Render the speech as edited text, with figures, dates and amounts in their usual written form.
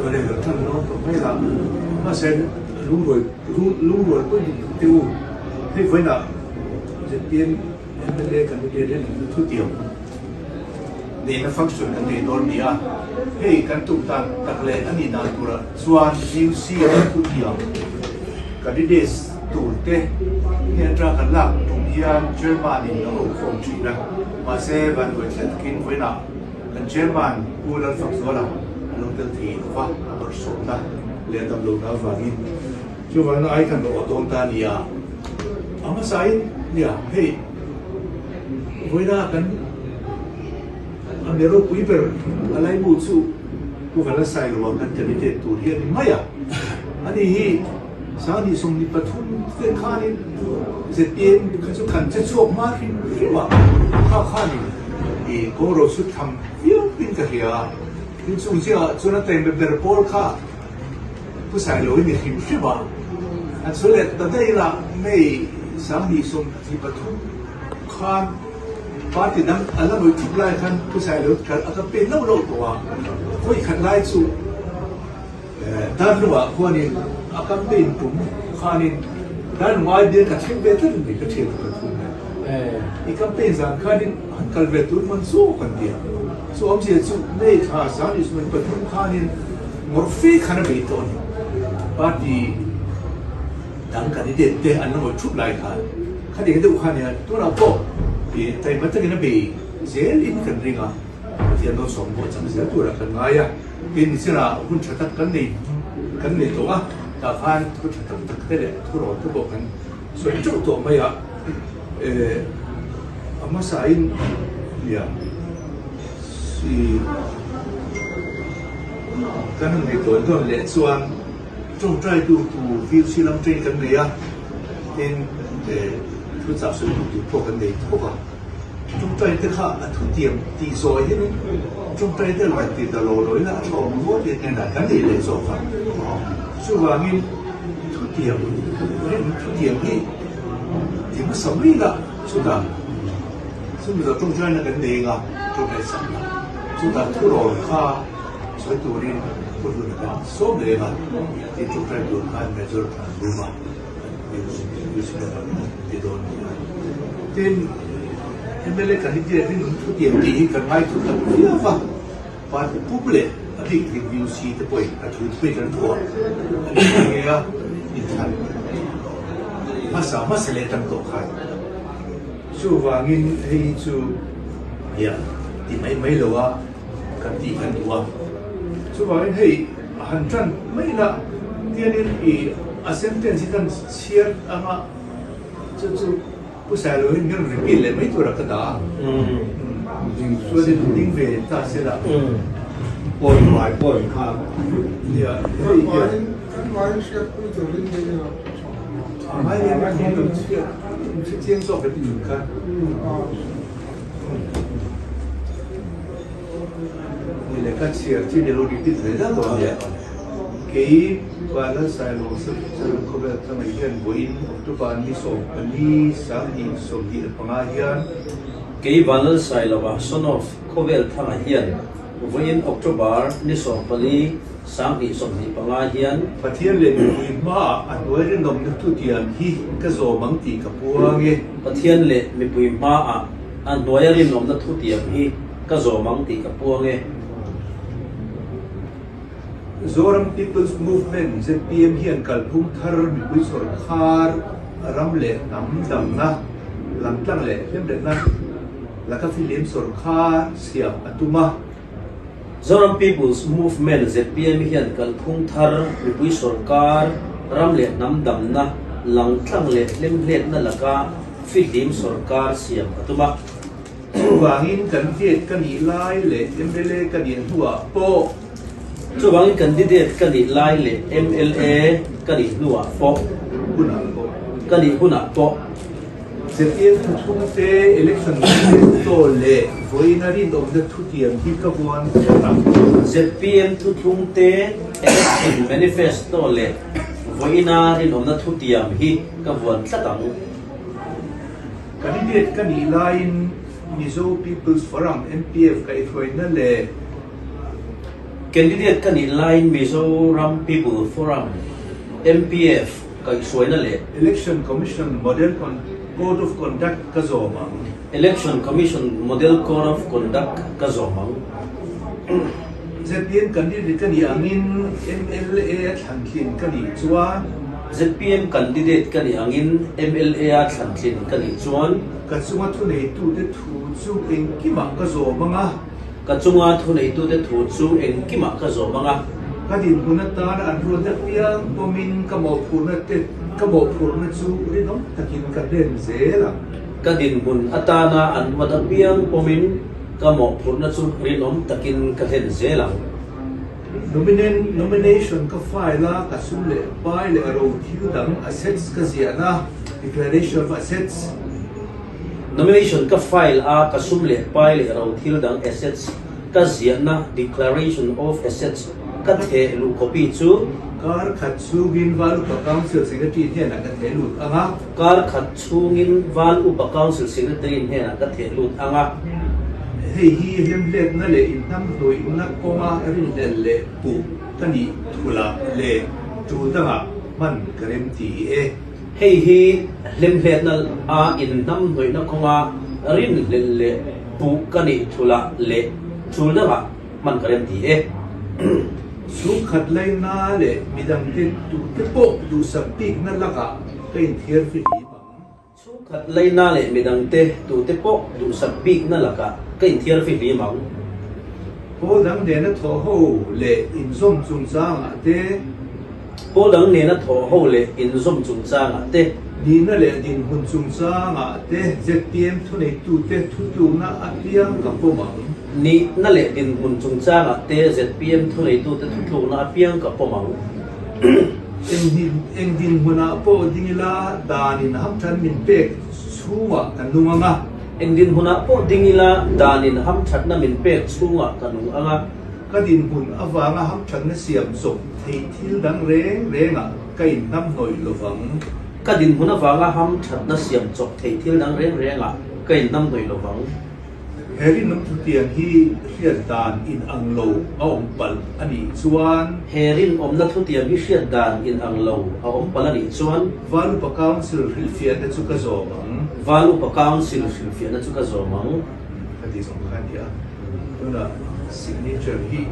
Awle lo than dawn tawh mai la, mahse lungruai lungruai pawh dik duh teh u. Hei vawiinah zpm mla candidate hian in thutiam neihna function kan nei dawn ni a, hei kan tum dan tak leh a nih dan turah chuan UC a thutiam candidates tur te hnen atanga kan lak tum hian chairman in a ho khawm thin a, mahse vanduai thlen takin vawiinah Kan Chairman Pu Lalfakzuala a lo tel thei lo va, a bawrhsawmna leh a damlohna avangin chuvangin ai khan rawh dawn ta a ni a. A hmasain nia hei vawiina kan a mi ropui ber a laimu chu Pu Vanlalsailoa kan candidate tur hi a ni mai a. Ani hi Sangni 23 te khanin zpm kha chu kan che chhuak hma hrim hrim a, kha khanin i kawngro chu tham viau in ka hria a, tin chung zingah chuan a taima ber pawl kha Pu Sailo i ni hrim hrim a, an sawi leh ta daih ila May 2023 khan party dang a la ngawih thup lai khan Pu Sailo a campaign loh loh tawh a, vawi khat lai chu. Darlungah khuanin a campaign tum khanin Darlung ai bial ka thleng ve tlat mai ka thian ka thum nen. I campaign zan khanin han kal ve tur man zawk an ti a. Chu awmzia chu May thla 23 khanin ngawrh fe khan a bei tawh a ni. Party dang candidate te an la ngawih thup lai khan khatiang deuh khan nia tunah pawh i taima takin a bei zelin kan ring a, Pathian dawnsawm pawh chang zel turah kan ngai a. Tin, nichinah hun tha tak kan nei kan nei tawh a, tah khan thu tha tak tak te leh thu rawn te pawh kan sawi teuh tawh mai a, eh a hmasain nia si kan han nei tawn dawn leh chuan tawngtai tu tur VUC lam train kan nei a, tin eh thu chah sawi tu tur pawh kan nei thawk a. Tawngtai te kha a thutiam tih zawi hianin tawngtai te rawn ti ta lo lo ila a tha awm rual tih hnenah kan nei leh zawk a. Chuvangin thutiam rin thutiam hi ti hmasa mai ila chutah chumi zawh tawngtaina kan nei anga tawngtai chakna chutah thurawn kha sawi turin thu hlun kan sawm leh anga tin tawngtai tur khan major an rum a. Tin, mla candidate rinawm thutiam tih hi kan ngai thu tak viau va, party pum leh a bik thei VUC te pawhin a thu thui kan phuah a ni nghe nghe a, inthlan hmasa hmasa leh tam tawh khan. Chuvangin hei hi chu ia ti mai mai lo a kan tih kan duh a. Chuvangin hei a han tan mai la tianin i a sentence hi kan chhiar anga chu chu Pu Sailo hi min rawn repeat leh mai tura ka dah a. Chuanin ding ve ta se la. Point by point kha. Nia hei hian. Kan vaiin hriatpui turin hei hi A ngai em em lo chhiat hrechiang zawk em ni kha. Ni leh ka chhiar chi ni lo repeat ve zat dawn nia. Kei Vanlalsailo Saruh khawvel tangah hian vawiin October ni 14 2025 hian. Kei Vanlalsailova son of khawvel thangah hian vawiin October ni 14 2025 hian. Pathian leh mipui hmaah a hnuai rinawmna thutiam hi ka zawm ang tih ka puang e. Pathian leh mipui hmaah a hnuaia rinawmna thutiam hi ka zawm ang tih ka puang e. Zoram People's Movement, zpm, hian kalphung thar mipui sawrkhar ram leh hnam damna lamtlang leh hlemhletna laka fihlim sawrkhar siam a tum a. Zoram People's Movement, zpm, hian kalphung thar mipui sawrkar ram leh hnam damna langtlang leh hlemhletna laka fihlim sawrkar siam a tum a. Chuvangin candidate ka nih lai leh mla ka nih hnuah pawh. Chuvangin candidate ka nih lai leh mla ka nih hnuah pawh. Hunah pawh. Ka nih hunah pawh. Zpm thuthlung te, election manifesto leh vawiina rinawmna thutiam hi ka vuan tlat ang. Zpm thuthlung te, election manifesto leh vawiina rinawmna thutiam hi ka vuan tlat ang. Candidate ka nih laiin Mizo People's Forum, MPF, kaihhruaina leh Candidate ka nih laiin Mizoram People Forum, MPF, kaihhruaina leh. Election Commission Model Code of Conduct ka zawm ang. Election Commission Model Code of Conduct ka zawm ang. Zpm candidate ka nih angin mla a thlantlin ka nih chuan. Zpm candidate ka nih angin mla a thlantlin ka nih chuan. Ka chunga thuneitute thu chu engkimah ka zawm ang a. Ka chunga thuneitute thu chu engkimah ka zawm ang a. Ka dinhmun atana an ruat apiang pawmin ka mawhphurhna te ka mawhphurhna chu rinawm takin ka hlen zel ang. Ka dinhmun atana an ruat apiang pawmin Ka mawhphurhna chu rinawm takin ka hlen zel ang. Nomination ka file a, ka sum leh pai leh ro thil dang assets ka ziahna, declaration of assets. Nomination ka file a, ka sum leh pai leh ro thil dang assets ka ziahna, declaration of assets, ka theh luh copy chu. Kar khat chhungin Val Upa Council Secretary hnenah ka theh lut ang a. Kar khat chhungin Val Upa Council Secretary hnenah ka theh lut ang a. Hei hi hlemhletna leh inhnamhnawihna kawnga rinhlelh leh puh ka nih thulah leh tul dangah hman ka rem ti e. Hei hi hlemhletna a inhnamhnawihna kawnga rinhlelh leh puh ka nih thulah leh tul dangah hman ka rem ti e. Chhungkhat laina leh midangte tute pawh duhsak bikna lakah ka inthiar fihlim ang. Chhungkhat laina leh midangte tute pawh duhsak bikna lakah ka inthiar fihlim ang. Pawl dang nena thawh ho leh inzawm chungchangah te. Pawl dang nena thawh ho leh inzawm chungchangah te. Nihna leh dinhmun chungchangah te zpm thuneitute thutlukna apiang ka pawm ang. Nihna leh dinhmun chungchangah te zpm thuneitute thutlukna apiang ka pawm ang. Eng dinhmunah pawh ding ila danin hamthat min pek chhungah ka nung ang a. Eng dinhmunah pawh ding ila danin hamthatna min pek chhungah ka nung ang a. Ka dinhmun avanga hamthatna siam chawp theih thil dang reng rengah ka inhnamhnawih lo vang. Ka dinhmun avanga hamthatna siam chawp theih thil dang reng rengah ka inhnamhnawih lo vang. He rinawm thutiang hi hriat dan in ang lo a awm palh a nih chuan. He rinawmna thutiang hi hriat dan in ang lo a awm palh a nih chuan. Val Upa Council hrilhfiahna chu ka zawm ang. Val Upa Council hrilhfiahna chu ka zawm ang. Ka ti zawng kha a ni a, tunah signature hi